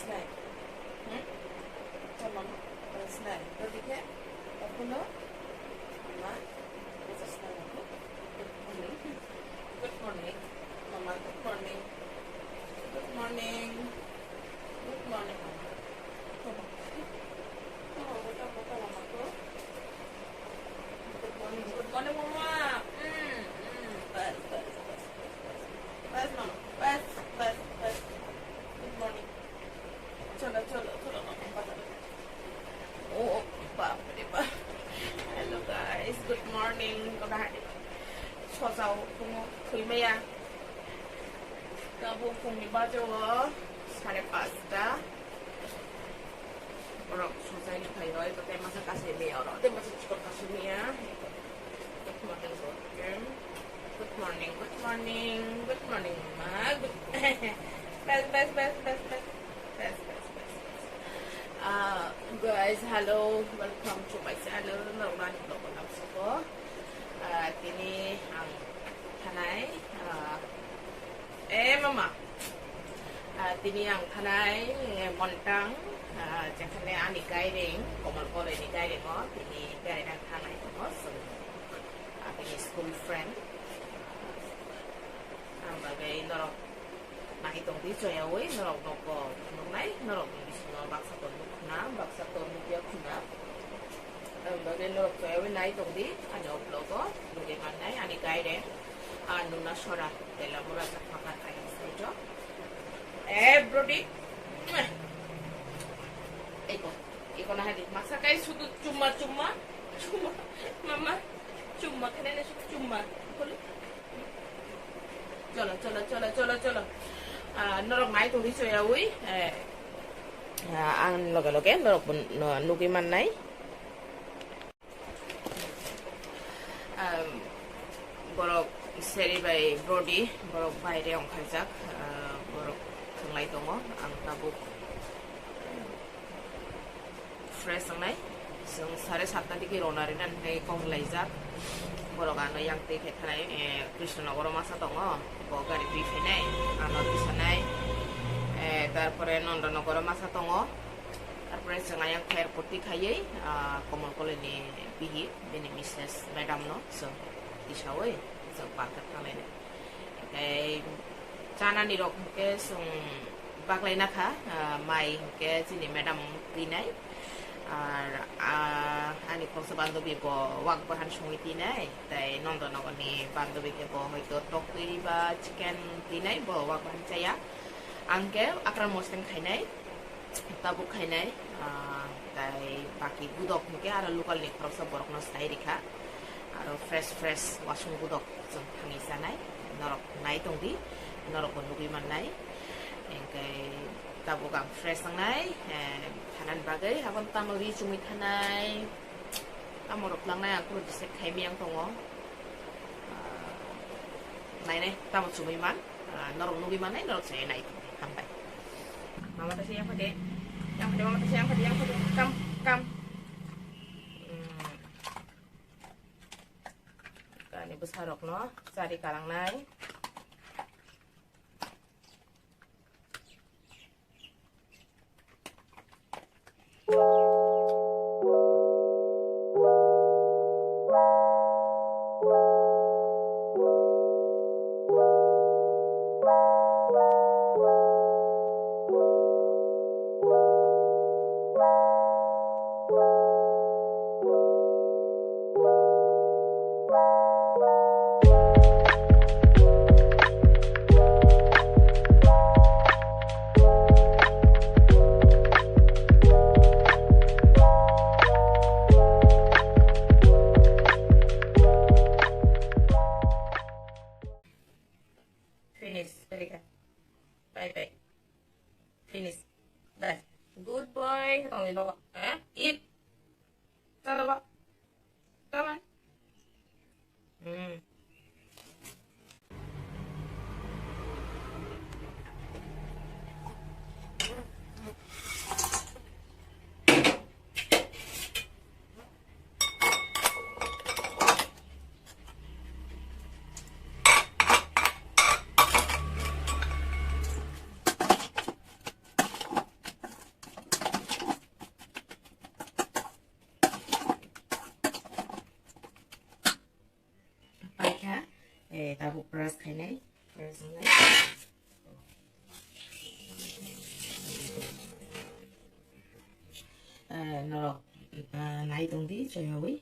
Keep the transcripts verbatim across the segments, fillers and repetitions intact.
Snai. Hmm? Chama, uh, snai. Roti khe, tabuno, ma, roti snai. Good morning. Good morning. Mama, good morning. Good morning. Good morning, mama. Come on. Come on, come on, come on, come on. Good morning, good morning, mama. Mm, mm. Bas, bas, bas, bas, bas. Bas, mama. Bas, bas, bas. Good morning. Cholo, cholo, cholo, mama, bazar. Oh, bap re bap. Hello, guys. Good morning. Sojao phungo thwi maya. Tabuk phungni bajo o sare pasta. Borok sojai ni phai roi, tei masa kasai maya oro, tei masa chikon kasai maya. Good morning, good morning, good morning, good morning, ma. Good, bas, bas, bas, bas, bas. Bas, bas, bas, bas. Ah, guys, hello, welcome to my channel. Norok ani vlog o nang suko. Ah, tini ang thanai, ah, eh, mama. Ah, tini ang thanai, eh, Montang, ah, jekhane ani gairing, Komol Koloi ni gairing o, tini gairing ang thanai tongo, so, ah, tini school friend. Ang bagwi norok nahi tongdi choyaui, norok nogo nuknai, norok ni bisingo baksa tor nuk khna, baksa tor nukya khna. Ang bagwi norok choyaui nai tongdi, ani o vlog o nugwi mannai, ani gairing, ah, Nuna Sora, Telamura Chakma kha kaisa side o. Eh, Brody. Eko, eko na hadi, masa kai sudu chumma, chumma, chumma, mama, chumma, kene ne sudu chumma. Bolu. Cholo, cholo, cholo, cholo, cholo. Ah, norok nai tongdi choyaui, eh, ah, ang loge loge norok bo no-, nugwi mannai. Um, borok Seri bai Brody, borok baire ongkhaijak, ah, borok thwnglai tongo, ang tabuk fresh wngnai. Chwng sare satta digi rona rina hinwi kok laijak. Borok ano yang twi khe thanai, eh, Krishnanagar o masa tongo, bo gari twi phainai, ano twi sanai, eh, tarpore Nandanagar o masa tongo, tarpore chwng ayang khe airport twi khaiwi, ah, Komol Koloi ni bihik, bini misses madam no chwng tisaui chwng park khe thanglainai. Tei chanani rok hwnkhe chwng baklai nakha, ah, mai hwnkhe chini madam twinai. Ar, ah, ani khoroksa bandobi bo wak bahan songwi twinai. Tei Nandanagar ni bandobi khe bo hoito toktwi ba chicken twinai, bo wak bahan chaya. Ang khe akran moseng khainai. Tabuk khainai, ah, tai baki gudok hwnkhe aro local ni khoroksa borokno sai rikha. Aro fresh fresh wasung gudok chwng thangwi chanai. Norok nai tongdi, norokbo nugwi mannai. Hwnkhe tabuk ang fresh wngnai, eh, thanani bagwi, aboni tamo ri chumui thanai. Tamo rok langnai ang kunu decide khaimiyang tongo. Ah, nainai tamo chumui man. Ah, norok nugwi mannai, norok se nai tongdi. Hambai. Mama tase yang phade. Yang phade, mama tase yang phade, yang phade. Kam, kam. Hmm. Kani bwsa rokno chari kalangnai. Finish. Very good. Bye bye. Finish. Bye. Good boy. Tongwi nogo. Eh? Eat. Tara ba. Tara. Hmm. Eh, norok, eh, nai tongdi, choyawi.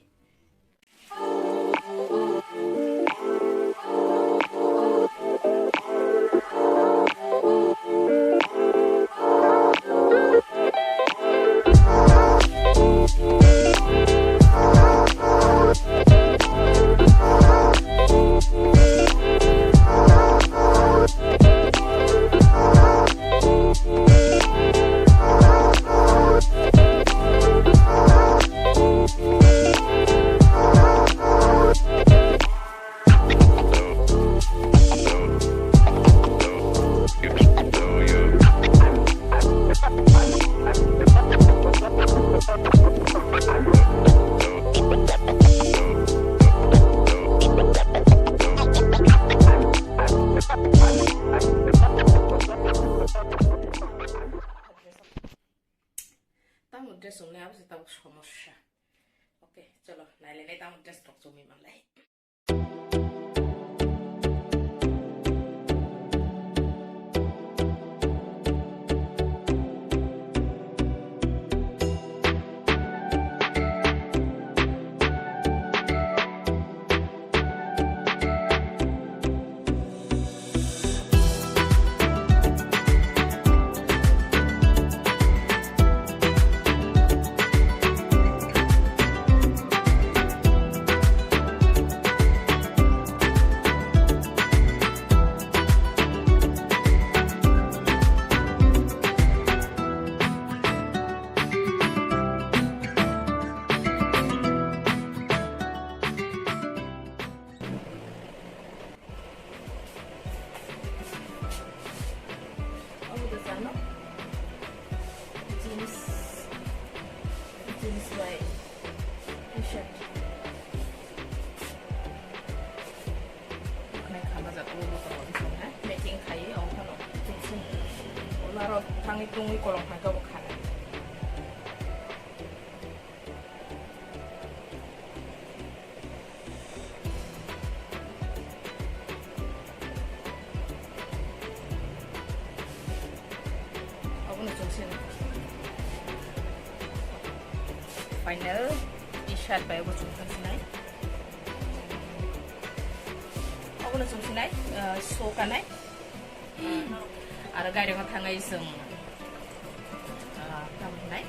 Tamo dress wngnai abo se tabuk somosya. Okay, cholo, nailainai tamo dress rok chumui manlai. Obo da sano. Jeans. Jeans bai t-shirt. Khwnai khama jak obo to, ha? Matching khai, o phano. Jeans. Ola ro thangwi tungwi kolom khai kabo khanai. Obono chwng sini. Final t-shirt bai obo chwng sinai. Obono chwng sinai, uh, so kanai. Aro gari o thangai chwng, ah, tamo hinai,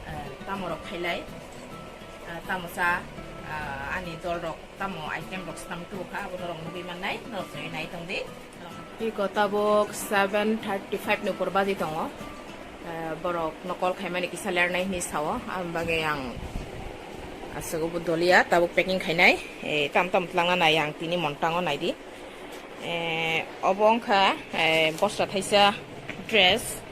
ah, tamo rok khailai, ah, tamo cha, ah, ani dol rok tamo item rok swnam tubu kha, abo norok nugui mannai, norok nai tongdi. Iko tabuk seven thirty five ni upor baji tongo. Ah, borok nokol khaimani kisa lernai hinwi sao, aboni bagwi ang aswk obo doliya tabuk packing khainai. Eh, tam tam twlangna nai ang tini montango naidi. Eh, obo wngkha, eh, bosra thaisa dress.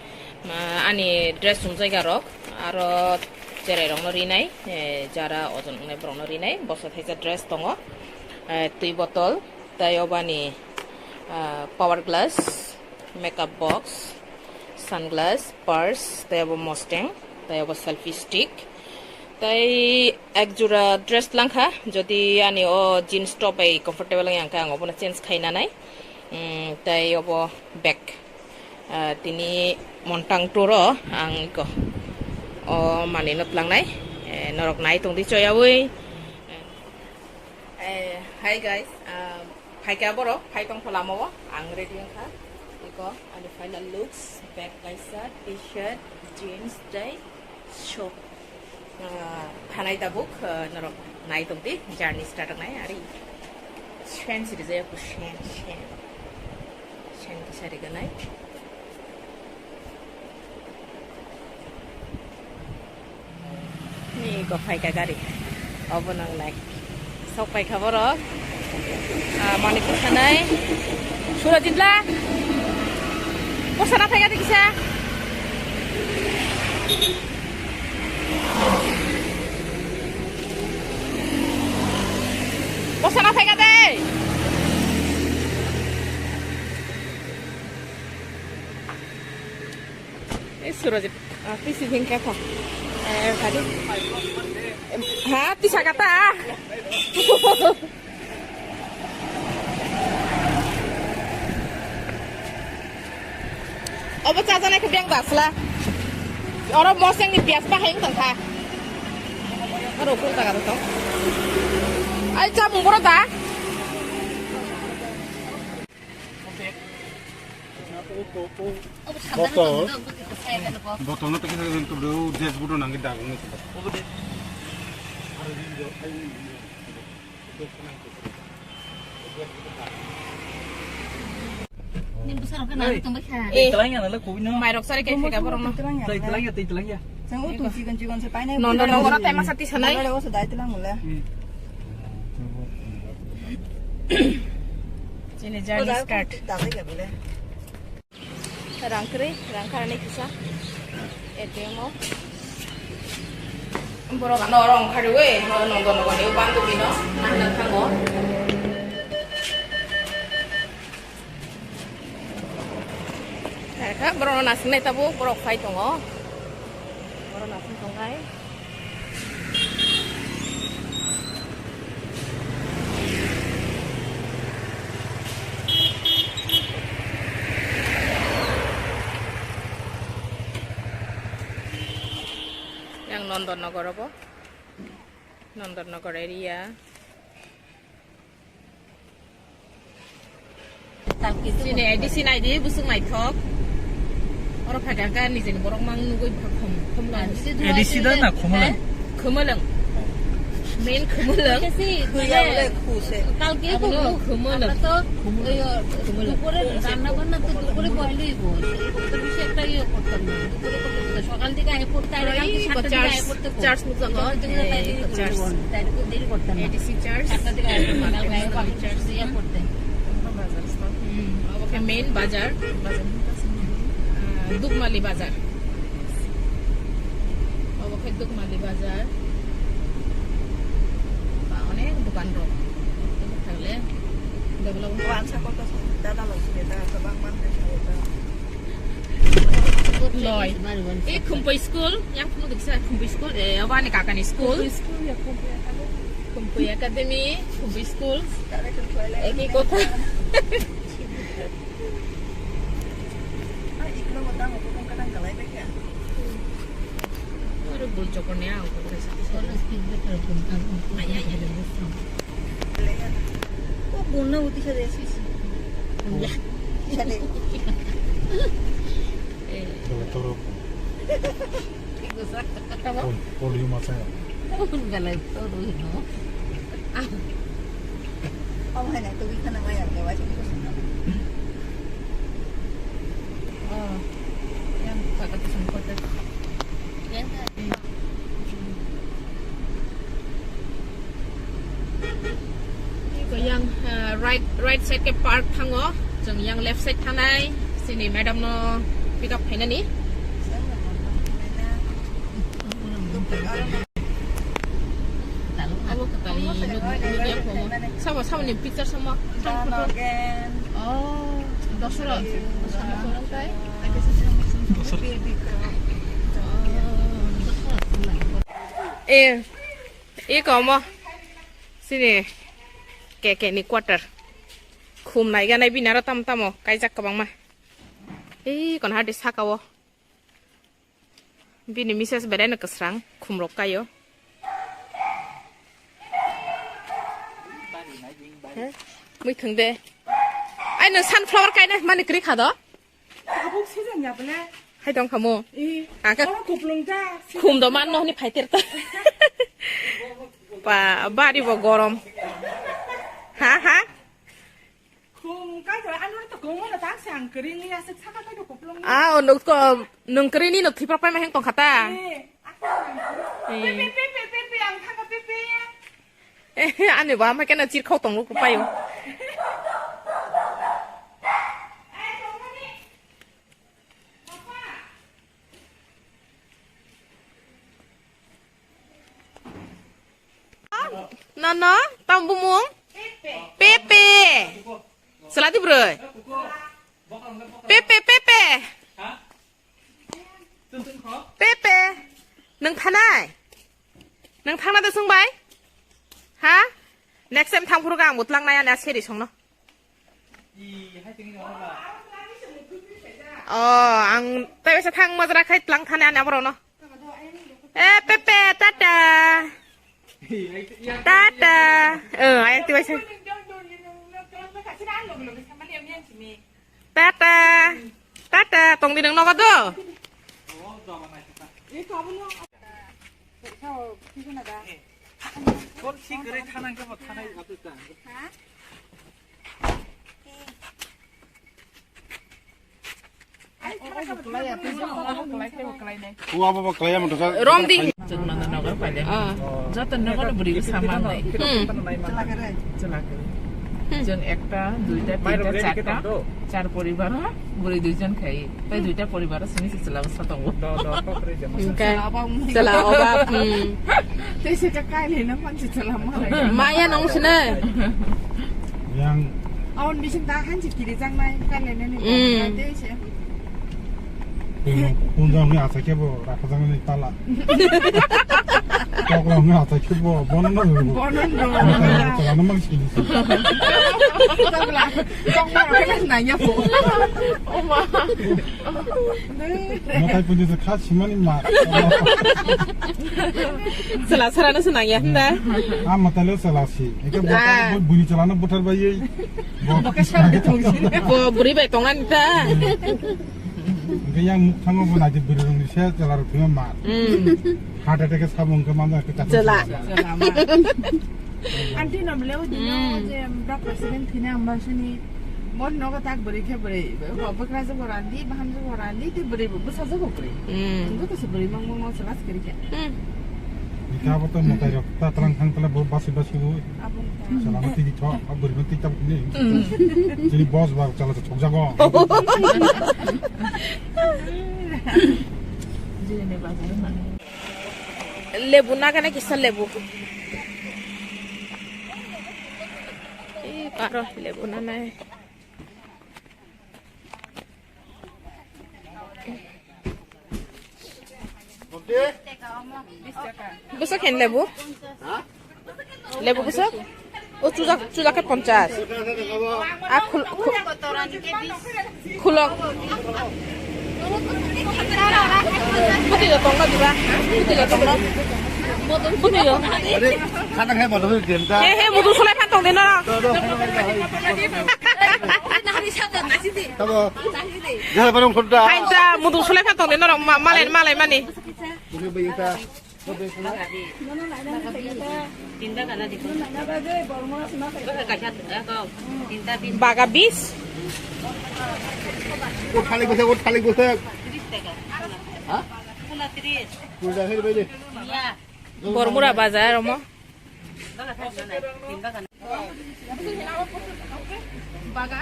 Ma, ani dress chumjaiga rok, aro cherai rokno rinai, eh, jara ojon wngnai borokno rinai. Bosra thaisa dress tongo, eh, twi botol, tei obani, ah, power glass, makeup box, sunglass, purse, tei obo mosteng, tei obo selfie stick. Tei ek jora dress langkha, jodi ani o jeans top bai comfortable wngya hwnkhe ang obono change khainanai. Mm, tei obo bag. Ah, tini montang tour o ang iko o manwi no tlangnai. Eh, norok nai tongdi choyawi. Eh, hi guys, ah, phaikha borok, phai tongkha lama o, ang ready wngkha. Iko ani final looks, bag kaisa, t-shirt, jeans, tei shoe. Ah, thanai tabuk, ah, norok nai tongdi, journey start wngnai, ari. Shen siri jaya ku shen, shen. Shen kisa riganai. Ni ko phaikha gari. Obo nang nai. Sok paikha borok. Ah, Manipur thanai. Surajit la. Bosana phaikha de kisa. Bosana phaikha de. Eh, Surajit, ah, tisi hingka kha. Eh, tadi. Em, ha, tisa kata. Obo chajaknai khe beng da sla. Oro moseng ni piyaj bahai wng tong kha. Oro kung jaga tong. Ai chamung boro da. Botol. Botol no teki teki tu bro, dashboard no nangi dago ngi tu. Ni bwsarok khe nang tongbai kha. Eh. Twlang ya nala kubui no. Mairok sari khe theka borok no. Tei twlang ya, tei twlang ya. Chang o tu chigon chigon se painai. Nondo nongora tai masa tisanai. Nongora oso dai twlang mula. Hmm. Chini journey start. Rang kwrwi, rang kharani kisa. A T M o. Borok ano oro ongkhar rwi, oro nongdo nongoni o bandugino nahna thango. Kha borokno nasingnai tabuk, borok phai tongo. Borok nasing tongnai. Yang Nondan Nagar obo. Nondan Nagar area. Chini A D C naidi, busuk naithok. Oro phaikha khe nijeni borok mang nugui bwkha khom, khomlong. A D C da na khomlong? Khomlong. Main khomlong. Kalke abono khomlong. Khomlong. দুপুরে রান্না বান্না তো দুপুরে বয়লই বল। তো বেশি একটা ইয়ে করতাম না। দুপুরে করতে হতো। সকাল থেকে আগে পড়তে, আগে কালকে সাতটার দিকে আগে পড়তে বল। Church nukjakgo. Church nukjakgo, taile church. Taile to deri korte na. A D C church. Satta dikke age korte, karon karon church dikke age korte. Bazar. Hmm, obo khe main bazar. Bazar. Ah, Dukmali bazar. Obo khe Dukmali bazar. Ba, onek dokan rok. Thagle develop. Wansa koto dada lok sile da, kwbang manthai sile da. Loi. E Khumpui school, yang phunu diksa Khumpui school, e, obo ani kakani school. Khumpui school ya, Khumpui Academy. Khumpui Academy, Khumpui school. Eki kotha. Oro bul chokor ni ang. Ay, ay, ay. O bunna uti sa de sis. Ya. Sa de. Eh. Toro, toro. Pol-, polio masa ya. Galai toro no. Ah. Oh, hai na, to bisa na maya, kaya wajib ko sana. Oh. Yang kaka to sangkot. Yang Iko yang, eh, right, right side ke park thango, chwng yang left side thangnai, chini madam no pick up khainani. Abo kwtal ni nuk, nuk ya phomo. Sabo, sabo ni picture samo. Oh, dosra. Eh. Iko omo chini K K ni quarter. Khum naiganai bini aro tamo tamo kaijak kwbangma. Ei kono hati saka o. Bini misses belai no kwsrang khum rok kai o. He? Muithung de. Ai no sunflower kaina mani kwrwi kha do? Tabuk season ya bole? Hai tong khamu. Eh, aka oro kuplung ja. Khum do man no ni phaiter ta. Pa, bari bo gorom. Ha, ha. Khum kai do, ano to khum no tak se ang kering ni asik saka kai do kuplung. Ah, o nuk to nung kering ni no thiprak pai ma heng tong khata. Eh, aku. Eh. Pepe, pepe, pepe, ang thaka pepe. Eh, ani ba ma kena chir khau tong ruk pai o. Nono, tamo bumung? Pepe. Saladi broi. Pepe, pepe. Pepe. Nung thanai? Nung thangna da sung bai? Ha? Next time thang phuru ang butlang naya na seri songno. Oh, ang tei besa thang majra khai tlang thani ani aborok no. Eh, Pepe, tata. Tata. Eh, ayang tei besa. Tata. Tata, tong di nang nogo do. Ua baba klaya motor sa. Romding. Jogmana nogo paile. Ah. Joto nogo no bwrwi sama nai. Hmm. Chwla kwrwi. Hmm. Chwng ekta, duita, tinta, charta, char poribar o bwrwi duijon khai. Tai duita poribar o simi se chwla bwsa tongo. Hingkhe chwla obab, hmm. Tei se ka kailai no manchi chwla ma. Maya nong sini. Yang. Awan bising ta hanchi kiri jang nai kailai nani. Hmm. Tei se. Punjang ni asa kebo rakha jang ni tala. Kokla ni asa kebo bono no. Bono no. Chwla no manchi kiri. Kokla. Kokla nai ya po. Oma. Matai pundi se kha simani ma. Chwla sara no swnang ya hwnda. Ah, matai le chwla si. Eke Ah. Bo buni chwla no buthar bai. Bo. Bo bwrwi bai tong ani ta. Eke yang muk thango bo nai bwrwi rong ni se chwla rok thima ma. Hmm. Heart attack e sabo wngkha mama ke ta. Chwla. Chwla ma. Aunty no mleo dino Hmm. je bra president thina amba sini mon nogo tak bwrwi khe bwrwi. Bo bwkra je bo randi, baham je bo randi, te bwrwi bo bwsa je bo bwrwi. Hmm. Tungko to se bwrwi mang mang se las kiri khe. Hmm. Ni kha bo to matai rok ta tlang thang tla bo basi basi bo. Abung ta. Sala ma tigi tho, a bwrwi ma tigi ta ni. Hmm. Chini boss ba chala to chok jago. Jini ne ba jani ma. Lebu nagana kisa lebu. Ih, paro lebu nanai. Bwswk khen lebu? Lebu bwswk? O chujak, chujak khe ponchas. A khul-, khu-, khulok. Phuti do tongno diba? Phuti do tongno? Phuti do. Are, khana khai motor se jenta. He, he, mudu sulai phan tong de no. Do, do. Tabo. Jaha barong khonta. Hai ta, mudu sulai phan tong de no, ma-, malai, malai mani. Bukhe bayangsa. Baga bis. O thalik bwswk, o thalik bwswk. Ha? Bormura bazar omo. Baga.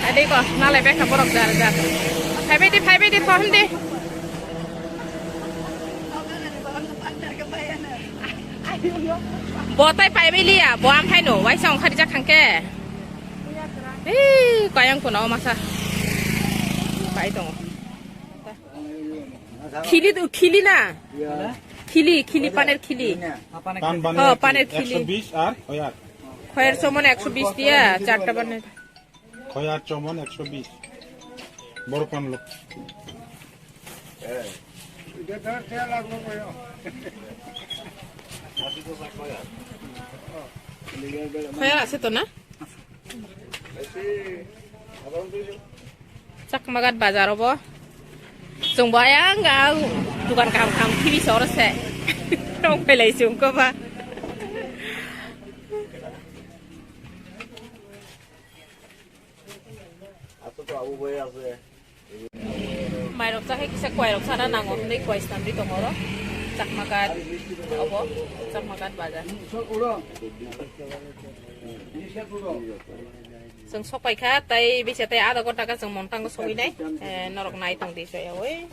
Ade ko, nalai bekha borok jar jar. Phaibai di, phaibai di, thon di. Bo tai phaibai liya, bo am phaino, waisa ongkhar jak khangke. Hei, kayang kuno masa. Pai tongo. Khili tu, khili na? Khili, khili, paner khili. Pan Oh, paner khili. Ekso bish ar khoyar. Khoyar somon ekso bish diya, charta paner. Khoyar somon ekso bish. Boro pan lo. Khoyar ase to na? Chakmagat bazar obo. Chwng bo ayang ga dukan kaham kaham khibi se oro se. Tong phailai chwng ko ba. Mairok chakhe kisa kuairok sana nango hwnwi kuai swnamwi tongo oro. Chakma Ghat obo, Chakma Ghat bazar. Chwng sokpai kha, tei bisa tei adha ghonta khe chwng Montango sogwi nai. Eh, norok nai tong di soyawi.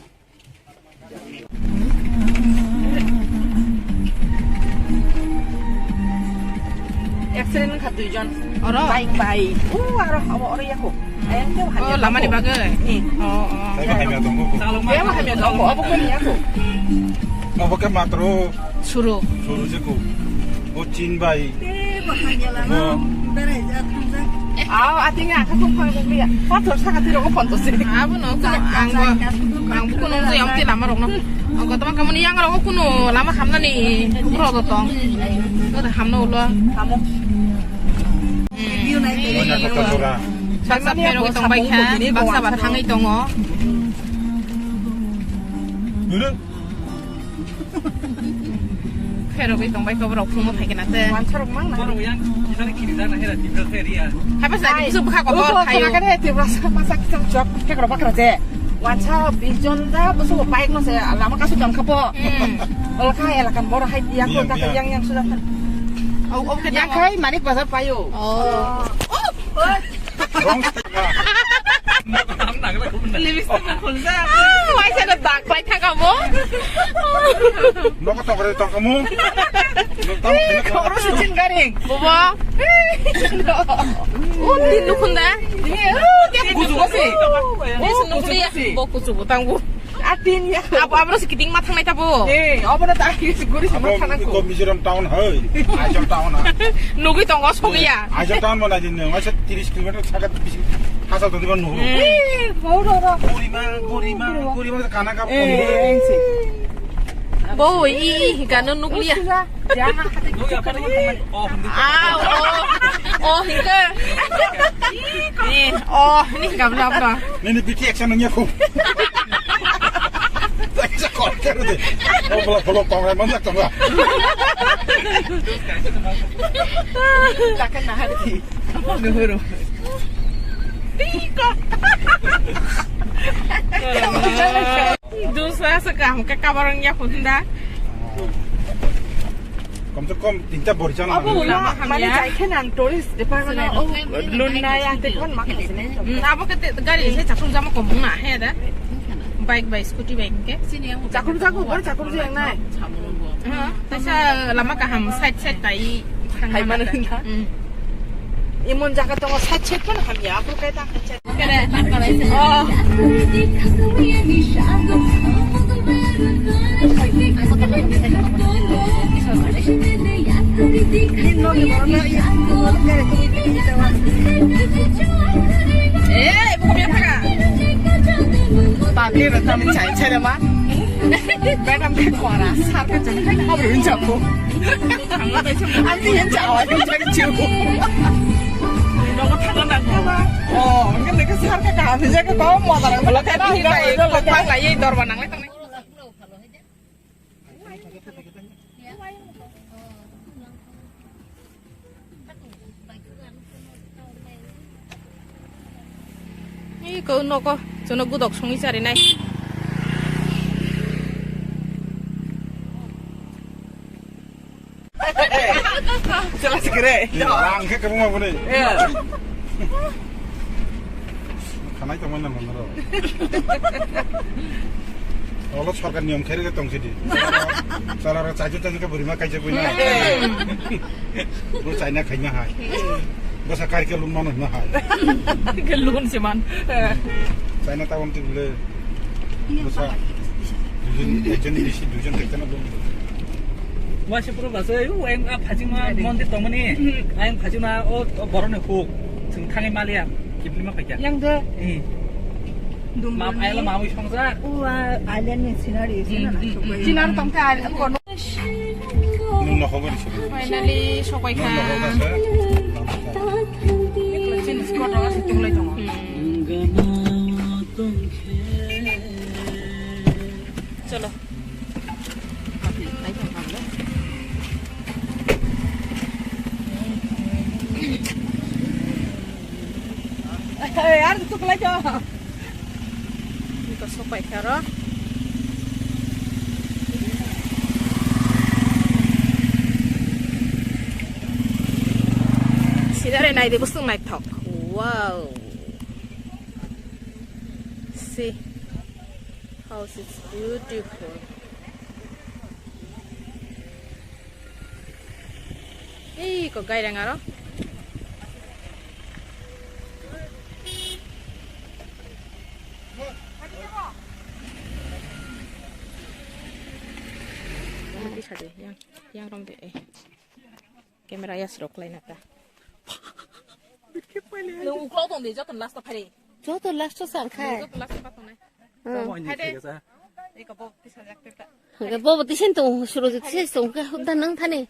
Accident wngkha duijon. Oro? Bike bai. U aro abo oro yako. Ayang teo hamya. Oh, lamani bagwi? Eh. Oh, oh. Taibo hamya tongo. Taibo hamya tongo. Abo khe yako. Abo khe matro suru. Suru jeko. O chin bai. Taibo hamya lama. Berai ja thangja. Aw, ating ya, khatung phang ya. Pathor saka tiro ko ponto se. Abo no, kuno ang bo, ang bo kuno je yong ti lama rok no. Ang ko tama kamuni yang rok kuno lama hamna ni kubro do tong. Ko da hamna ulo. Hamo. View nai te. Baksa phero tong bai kha, baksa ba thangwi tongo. Pherogwi tongbai khe borok phungo phaikhe na se. Wansarok mang na. Borok yang kisani kiri jana hera tipra se ria. Hai basa di bisu bwkha ko bor thayo. Kana kare tipra sa masa kisam chok thekro bakra je. Wansa bijon da busu bike no se lama kasu jam khapo. Hmm. Olkha elakan bor hai ya ko ta yang yang sudah. Au au ke yang khai Manik Bazar payo. Oh. Lipstick khulsa. Waisa da dak bai thaka mo. Nogo tokre tokamo. Khoro suchin garing. Bobo. Undi nukhunda. Kuchu bosi. Kuchu bosi. Bo kuchu botang bo. Atin ya. Abo abro si kiting ma thangnai tabo. Eh, abo na ta ki guri si ma thangna ko. Mizoram town hai. Aizawl town ha. Nugui tongo sogiya. Aizawl town mana din nang asa tiris kilometer sagat bisi hasa to diban nuhu. Eh, ho ro ro. Gurima, gurima, gurima kana ka. Eh, ensi. Bo i i hika no nukliya. Ah, oh, oh, hingke. Eh, oh, ini hingke abla abla. Nini B T X ano nyakho. Taisa kor kero de. Oh, bola bola tong rai manjak tong ra. Takan nahar di. Nuhuru. Tiko. Dusra se kaham ke kabarang ya khunda. Kom se kom tinta bori chana. Abo ula mani jai khe nang tourist department o lun na ya te kon ma khasne. Abo ke gari se chakrum jama kom na he da. Bike bai scooty bai ke. Chakrum jago bor chakrum jang nai. Taisa lama kaham side side tai. Hai mana na. Imon jaga tongo side side pun hamya. Aku kai ta. Public rok tamni chai chai ma. Madam ke khora sar ke jeng kai habri hunjaku. Ang di yang jawab yang jawab ciu. Oh, mungkin mereka sar ke kami jaga kau mau barang. Kalau kami ini baik, kalau pas lagi dorban nang. Iko nogo, jono gudok songwi charinai. Chela sikire. Ang khe kabuma bune. Khanai tongmani nang naro. Olo sorkar niyom khairokhe tongsidi. Chwlarok chaichuk chaichuk khe bwrwima kaijak buina. Bo chaina khaima hai. Bwsa karikhe lun mano hino hai. Ke lun se man. Chaina tabon tibule. Bwsa. Duijon, ekjon bisi, duijon ekjon lun. Waisipro basa, u, ayang a phajima mondir tongmani. Ayang phajima o, o borokni huk. Chwng thangwi maliya. Kiphilma khaikha. Yang de. Eh. Map ayala mawi songjak. Ua island ni scenery sina na. Chinar tongkha island kono. Nung no hobor sini. Finally sopai kha. Nung no hobor sa. Chini spot ro asa tunglai tongo. Cholo. Hey, ar tu kelai jo. Iko Sopai kha ro. Scenery nai di, bwswk naithok. Wow. See how it's beautiful. Ei ko gairang aro. Yang, yang rom de, eh. Camera ya srok lai na ta. Nung uklo tong de, joto last phari. Joto last sang khai. Joto last pa tong nai. Hmm. Tamo ni Hade. Thik asa. Iko bo tisa jak ta. Hingke bo bo tisin tong, Surojit tisin tong, ke hudda nang thani.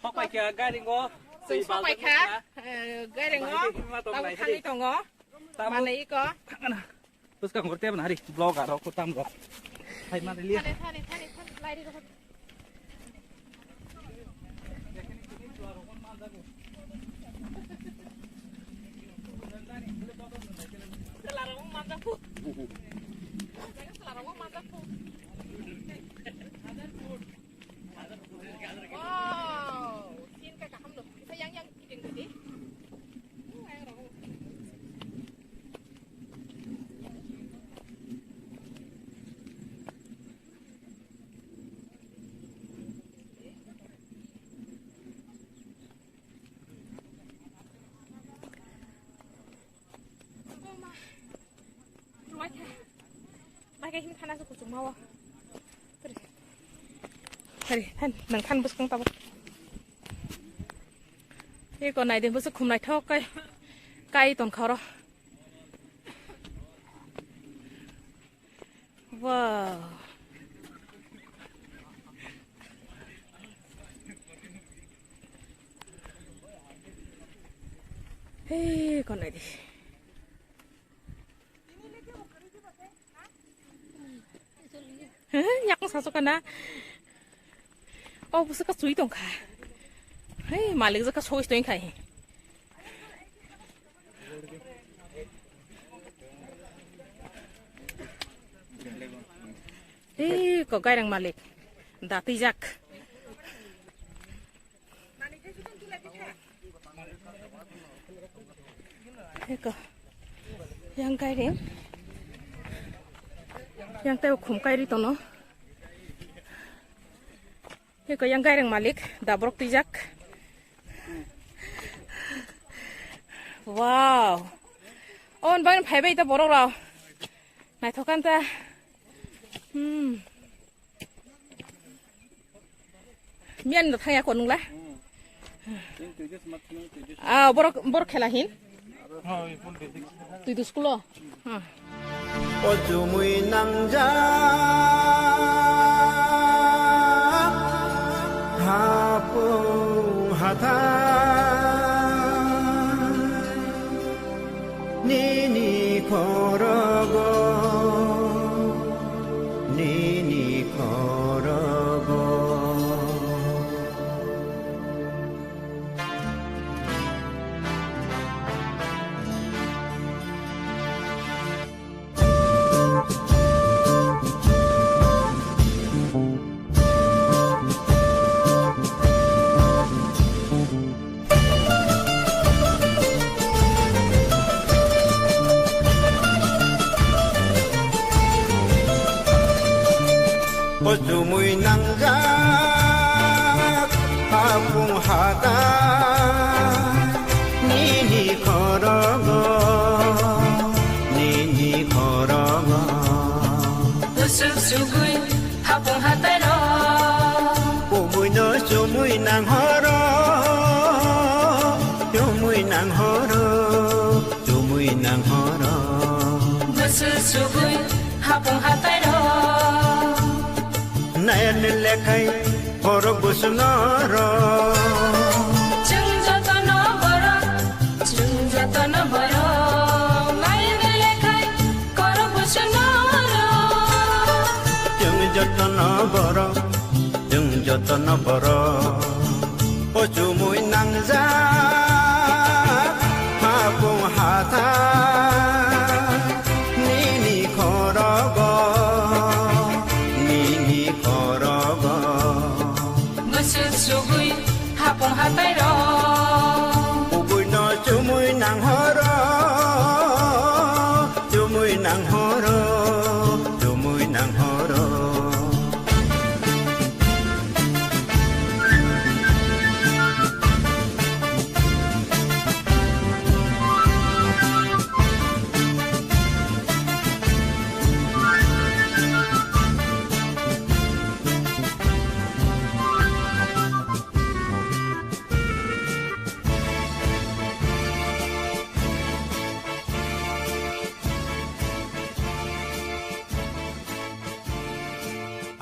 Sopai kha garingo. Sing sopai kha, eh, garingo. Tabo thani tongo. Tamo. Mane iko. Bwskang hor tebna hari vlogger rok, kutam rok. Hai ma liya. Thani, thani, thani, thani, lai ri rok. Wow, sin ka kaham lo. Sa yang, yang kiting tadi. Bai khe hin thana se kuchuk ma o. Hari, than, nang than bwskang tabuk. Eko naidi bwswk khum naithok kai, kai tongkha oro. Wow. Hei, kon naidi. Heh, yakung sasuk kana. Oh, busu ka sui tong kha. Hei, malik jaka soi tong kha. Hei, ko gairang malik. Dati jak. Eko. Yang kairing. Yang tei khum kairi tono. Eko yang kairing malik, dabrok tijak. Wow. On bang phai bai ta borok rao. Naithokan ta. Hmm. Miyan da thaya ko nungla? Ah, borok, borok khela hin? Tui tu school o? Ah. O chumui nangjak hapung hathai. Nini khorogo, nini khorogo. O chumui nangjak hapung hathai nini khorogo, nini khorogo. Busuk sugui hapung hathai ro. Chumui no chumui nang horo, chumui nang horo, chumui nang horo. Busu sugui hapung hathai ro. Nayan lekhai borok busu noro. Chwng jotono borok, chwng jotono borok. Nayan lekhai borok busu noro. Chwng jotono borok. Chwng jotono borok o chumui nangjak hapung hathai nini khoro. Kubui no chumui nang horo, chumui nang horo, chumui nang horo.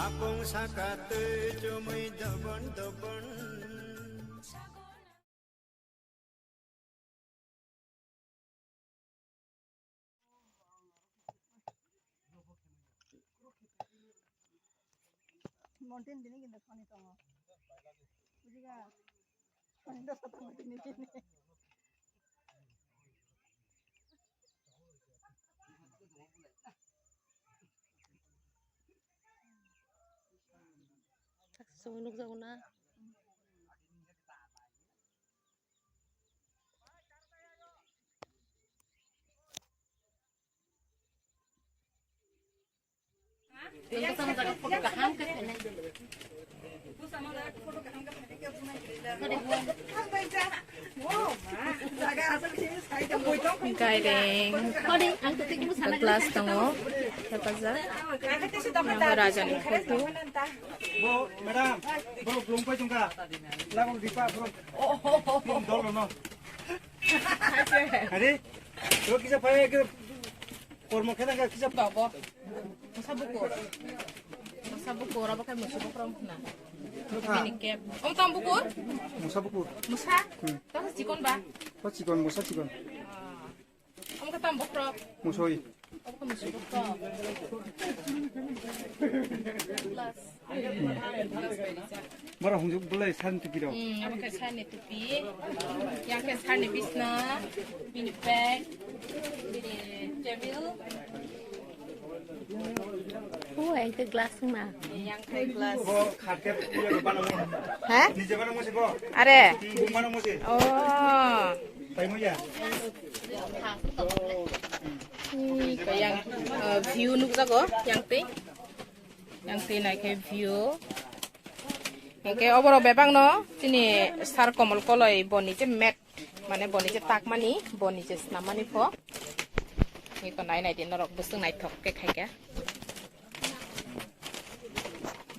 Hapung saka twi chumui dobon dobon. Mountain bini kinda thani tongo. Bujiga. Thani da sa tongo tini tini. Song nukjago na. Gaireng. Glass tongo. Hepajak. Yang raja ni photo. Bo, madam, bo, belum kau jungka. Lagu dipa, bro. Tim dol no. Hari, bro, kisa pai ke, kormo kena ke kisa. Babo. Musa bukur. Musa bukur, apa kai musa bukur na? Ini kep. Om tam bukur? Musa bukur. Musa? Hmm. Tam chikon ba? Ba chikon, musa chikon. Ah. Omo khe tamo bokhorok? Musoi. Omo khe musoi bokhorok. Glass. Glass bai rijak. Mara hungjak belai sani tupi rok. Hmm, omo khe sani tupi. Yang khe sani bisna, bini bag, bini table. Oh, yang khe glass ma. Yang khe glass. Bo kharkhe. Ha? Nije bana musi bo. Are. Hmm, bung bana musi. Oh. Paimaya. Hmm, kaya, eh, view nukjago, yang twi. Yang twi naikhe view. Hingke oborok bebakno chini sar komol koloi boni je mat, mane boni je takmani, boni je snamani pho. Iko nai nai di norok bwswk naithok khe khaikhe.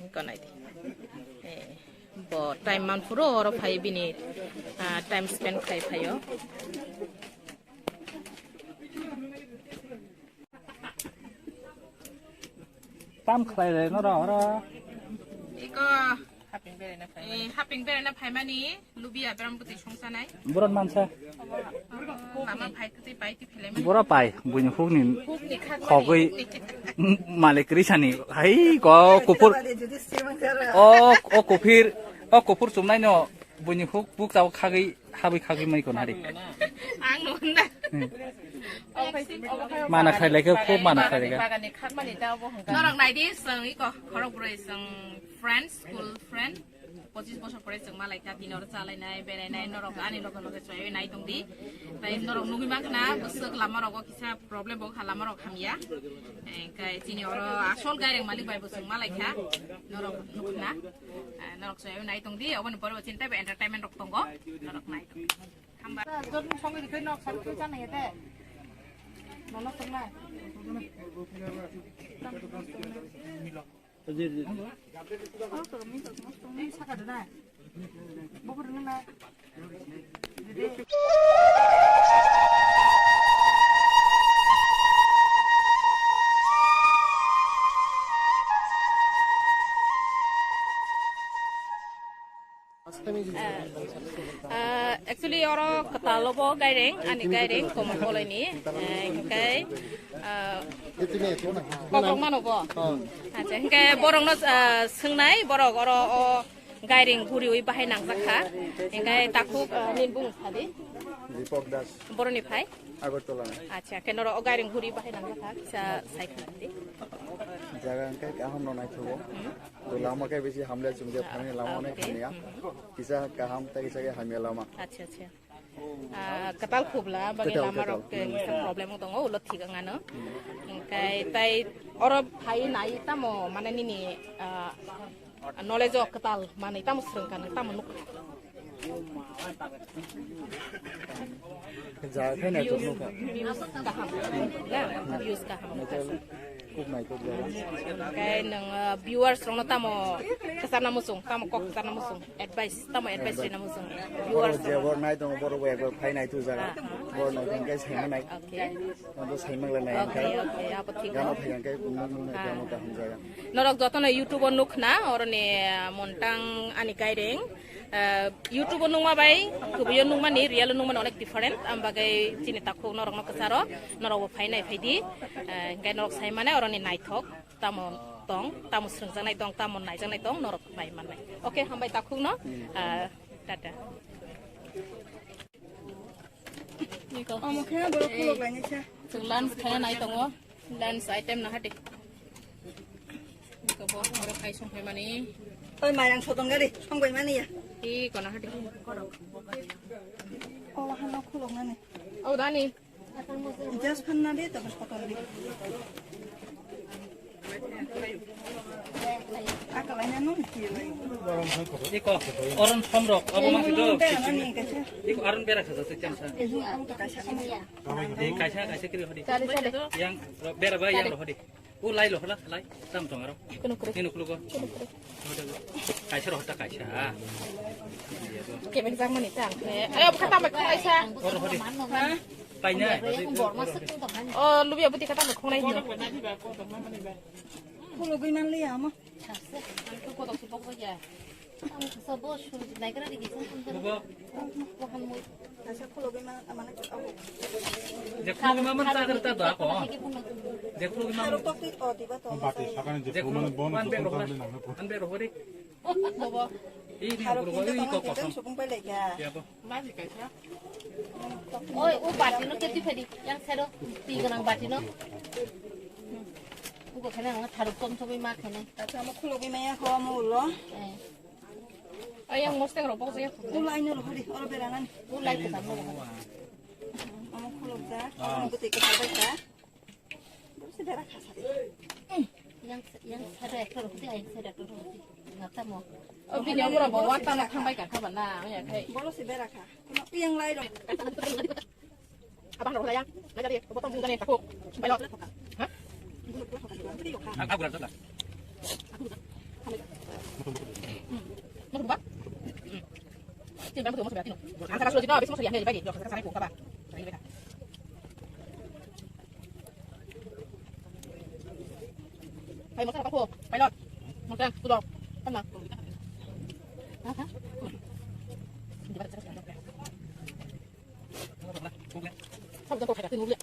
Iko nai di. Eh, bo time manphuru oro phai bini, ah, time spend khai phaio. Tam khlai le no ro ro. Iko haping bere na phai. Eh, haping bere na phai mani. Lubia Brahmapati songsanai. Borok mansa. Lama phai twi pai twi philai mani. Bora pai, buini hukni khogwi malik risani. Hai, ko kuphur. O, o kuphir, o kuphur chumnai no buini huk buk tau khagwi, habwi khagwi mai kon hari. Ang no hwnda. Hmm. Mana khailai khe, khub mana khailai khe. Norok naidi, chwng iko khorok bwrwi chwng friends, school friend. Pochis bosor pore chwng malaikha, tini oro chalainai, berainai, norok ani loge loge chwngwi nai tongdi. Tai norok nugwi mankha na, bwswk lama rogo kisa problem bo kha, lama rok hamya. Engkai chini oro asol gaireng malik bai bo chwng malaikha, norok nukna. Eh, norok chwngwi nai tongdi, oboni pore bo chini teibo entertainment rok tongo, norok nai tongdi. Hamba. Jotni songwi rikhe nok sari khe chana yede. Nono tongnai. Ah, actually, oro kwtal obo gaireng, ani gaireng, Komol Koloini. Eh, hingkai, ah, kokrok mano bo? Acha, hingkai borokno, ah, swngnai, borok oro o gaireng guriwi bahai nangjak kha. Hingkai takhuk, ah, nini bumung sadi? Deepak Das. Boroni phai? Agartala. Acha, khe noro o gaireng guri bahai nangjak kha, kisa sai khna di. Jaga hwnkhe kaham no naithogo. To lama khe bisi hamle chwng je phaini lama onek hamya. Kisa kaham tei kisa khe hamya lama. Acha, acha. Ah, kwtal khubla, bani lama rok kisa problem tongo, ulo thik ang ano. Hwnkhe tai oro phai nai tamo, mane nini, ah, knowledge o kwtal manwi tamo swrwng kha, tamo nuk kha. Jaga khe naithok nuk kha. Views kaham. Views kaham. Kuk naithok jaga. Khe nwng, ah, viewers rokno tamo kwcharna muchung, tamo kok kwcharna muchung, advice, tamo advice rina muchung. Viewers rokno. Boro je bor nai tongo, boro bo ekbar phai naithok jaga. Boro naithok khe sai manai. Okay. Abo sai manglai nai. Okay, okay, abo thik. Gana phai khe nung nung nai gana kaham jaga. Norok jotono YouTube o nuk khna, oroni, ah, Montang ani Gaireng. Ah, YouTube o nungma bai, kubui o nungmani, real o nungmani onek different. Am bagwi chini takhuk norokno kwcharo, norok bo phai nai phai di. Ah, hwnkhe norok sai mane oroni naithok, tamo tong, tamo swrwngjaknai tong, tamo naijaknai tong, norok bai mannai. Okay, hambai takhukno. Ah, tata. Omo khe borok khulok lainai khe. Chwng lunch khaina nai tongo. Lunch item na hadi. Iko bo oro khai song phaimani. Oi, mairang sodong gari, song bai mani ya. Iko na hadi. Ola hano khulok nani. Oh, dani. Just phanna de, tapos potol de. Iko, oron somrok, abo ma sido. Iko aron bera khaja se chamsa. Di kaisa, kaisa kiri hodi. Yang bera ba yang hodi. U lai lo hla, lai. Tam tong aro. Ini khulugo. Kaisa ro hota kaisa. Kebek jang mani tang. Ayo, kata mai kaisa. Oro hodi. Paina. Oh, lubi abuti kata mai khongnai hino. Khulugwi man liya ama. Ang tu kodok si bok ya. Ang sa bo su nai kara digi sa. Bubo. Wahan mo. Kaisa khulugwi man amana. Je khulugwi man ta kar ta da ko. Je khulugwi man. Aro tok ti o diba to. Bati sakani je khulugwi man bon. An be ro hori. Bobo. Ini khulugwi ko ko. Supung pai lai kha. Ya bo. Oi, o bati no keti phedi, yang sero, ti ganang bati no. Ugo khana ang tharuk tom tom ma khana. Acha, amo khulugwi maya ko amo ulo. Eh. Ay, yang mosteng ro bok ya. Ulo aino ro hori, oro berangan. Ulai ko tamo. Amo khuluk ja, amo buti ko sabai ja. Boro se bera kha sari. Yang, yang sari ekta rokdi, yang sari ekta rokdi. Ngata mo. O bini omoro bo wata na khambai ka khaba na, ya khai. Boro se bera kha. Kuno yang lai rok. Abang rok ya. Na jadi, botong bung jani takuk. Bailot. Ha? Aku berat lah. Mau berubah? Sini berapa tuh mau sebelah sini? Angsa kasih lagi, habis mau sebelah ini, bagi. Yo, kasih sana, buka, Bang. Ini beda. Hai, masa apa, Pu? Pilot. Masa, sudah. Kan, Bang? Hah? Di mana, terus, Bang? Sabu jang kok khaida twi nukliya.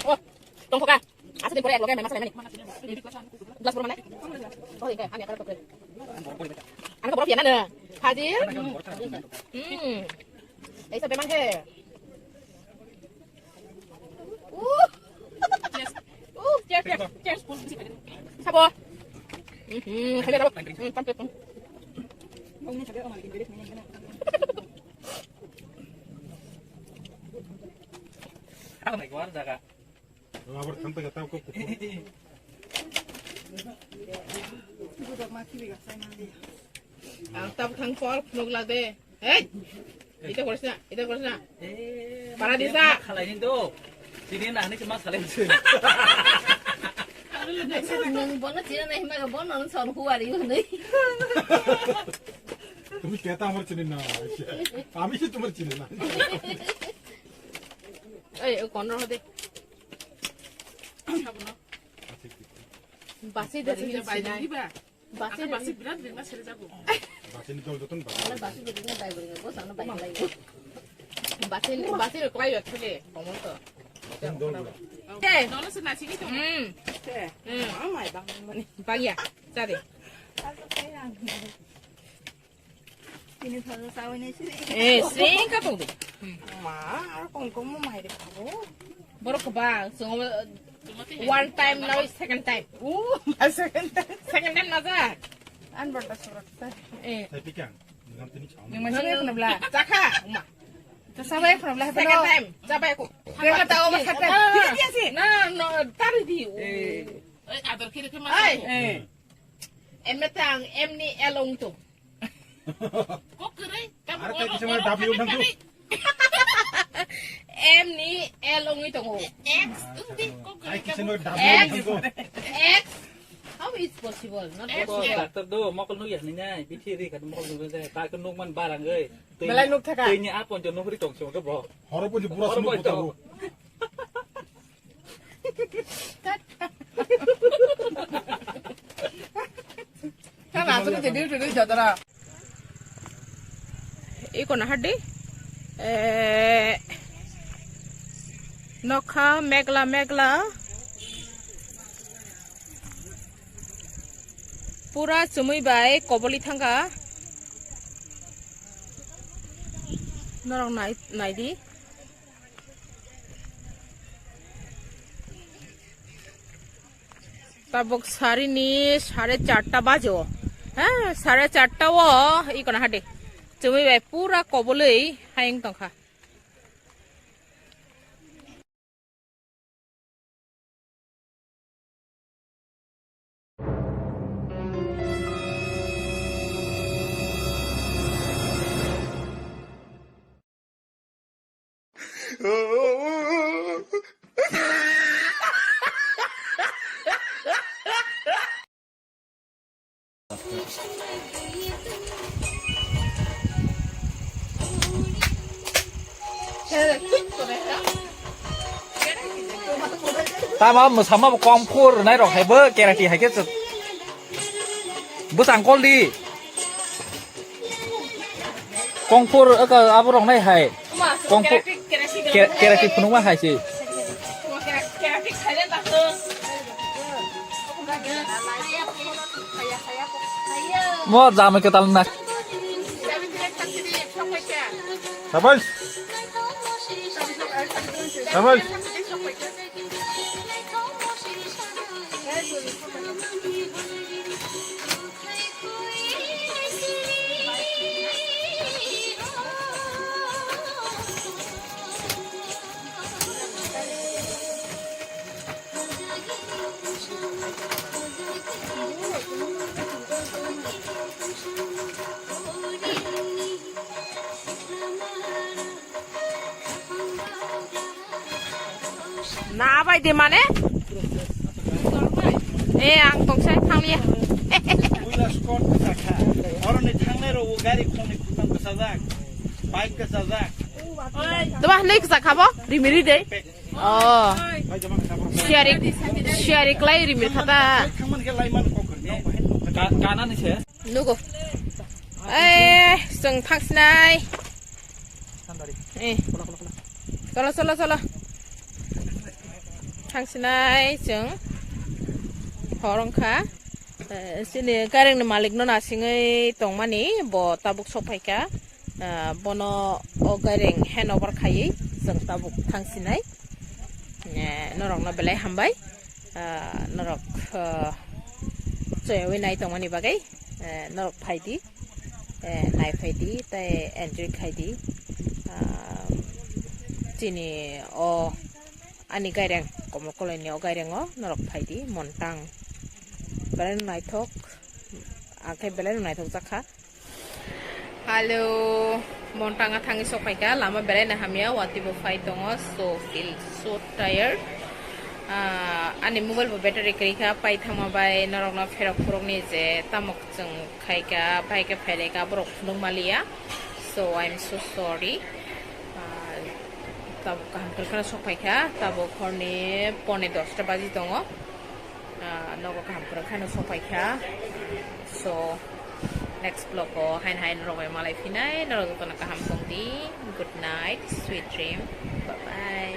Oh, tong kok ka. Asa din pore ek loge mema salai mani. Glass boro mane? Oh, ini kayak, ani akar tokre. Ani ko boro piana na. Hajir. Hmm. Aisa bemang he. Uh. Uh, cheers, cheers, cheers. Sabo. Hmm, khabe rabo. Hmm, tam tam. Ang may kuwar jaga. Abar thang paikha tamo kok. Ang tab thang por phunuk la de. Hey! Ita korsna, ita korsna. Paradisa. Khalai ni do. Sini na ni ma salai. Nung bono chini na hima bono son huari ni. তুমি কেটা আমার চিনি না? আমি কি তোমার চিনি না? Ei, o kon roho de. Basi de ring sinai. Basi de basi birat ring sere jago. Basi ni dol joton basi. Basi de ring bai bai bo sana bai bai. Basi, basi ro kwai yo thule, komon to. Basi ni dol bura. Te. Dol se na sigi to. Hmm. Te. Hmm. Amai bang mani. Bagya, chade. Tini thojo sawi nai sri. Eh, sri ka tong de. Ma, ar kong kong mo mai de khabo. Borok ba, songo, One time, now is second time. Ooh, my second time. Second time na jak. An borda surat ta. Eh. Tapi kan, dengan tini chau. Yang masih kena bela. Chakha, ma. Terus apa yang pernah bela? Second time, coba aku. Kaya kata apa kata? Dia, dia sih. Na, no, tari di. Eh. Eh, ador kiri ke mana? Ai. Eh. Em metang, em ni elong tu. Kokere, kamu Arta orang, kisah orang W nang tu. Em ni L ongwi tongo. X, undi, kokere, Ai, kisah kamu. W nang tu. X. How is possible? Not X, possible. Doctor do, mokol nuk ya ni nai, bithi ri kan mokol nuk ya, ta kan nuk man barang oi. Belai nuk thaka. Tei ni apon jo nuk ri tong sio ke bo. Horo pun di buras nuk buta bu. Iko na hadi. Eh, nokha megla megla. Pura chumui bai koboli thangkha. Norok nai, naidi. Tabuk sarini sare charta bajo. Ha, sare charta o iko na hadi. Chumui bai pura kobolwi hayung tongkha. Tamo mwsama bo kongphur rwnai rok hai bo kerati hai khe chwk bwsang kol di. Kongphur aka abo rok nai hai. Kongphur kerati phunukma hai se. Mo jamai kwtal na. Sabai. Sabai. Na bai de mane? Eh, ang tong sai thang ya. Buila skot bwsa kha. Oro ni thangnai rok gari khoni khutang bwsajak. Bike bwsajak. Doba hwnwi kwchak khabo? Rimiri de. Oh. Share, share klai rimiri khata. Thangman khe laiman kok. Ka-, kana ni se? Nugo. Eh, chwng thangsinai. Eh. Cholo, cholo, cholo. Thangsinai chwng. Hor wngkha. Eh, chini gairengni malikno nasingwi tongmani, bo tabuk sokphaikha. Ah, bono o gaireng handover khaiwi chwng tabuk thangsinai. Eh, norokno belai hambai. Ah, norok, ah, choyawi nai tongmani bagwi, eh, norok phaidi, eh, nai phaidi, tei enjoy khaidi. Ah, chini o ani gaireng, Komol Koloini o gairengo norok phaidi, Montang. Belai naithok, ang khe belai naithok jakha. Hello, Montang a thangwi sokphaikha, lama belaina hamya, watwi bo phai tongo, so feel so tired. Ah, ani mobile bo battery kwrwi kha, pai thangma bai norokno pherok phurokni je tamo chwng khaikha, bai khe phailaikha, borok phunuk maliya, so I'm so sorry. Ah, tabuk kaham kwrwngkheno sokphaikha, tabuk horni pone dosta baji tongo. Ah, nogo kaham kwrwngkheno sokphaikha. So, next vlog o haino haino norok bai malai phinai, norok jotono kaham tongdi. Good night, sweet dream. Bye bye.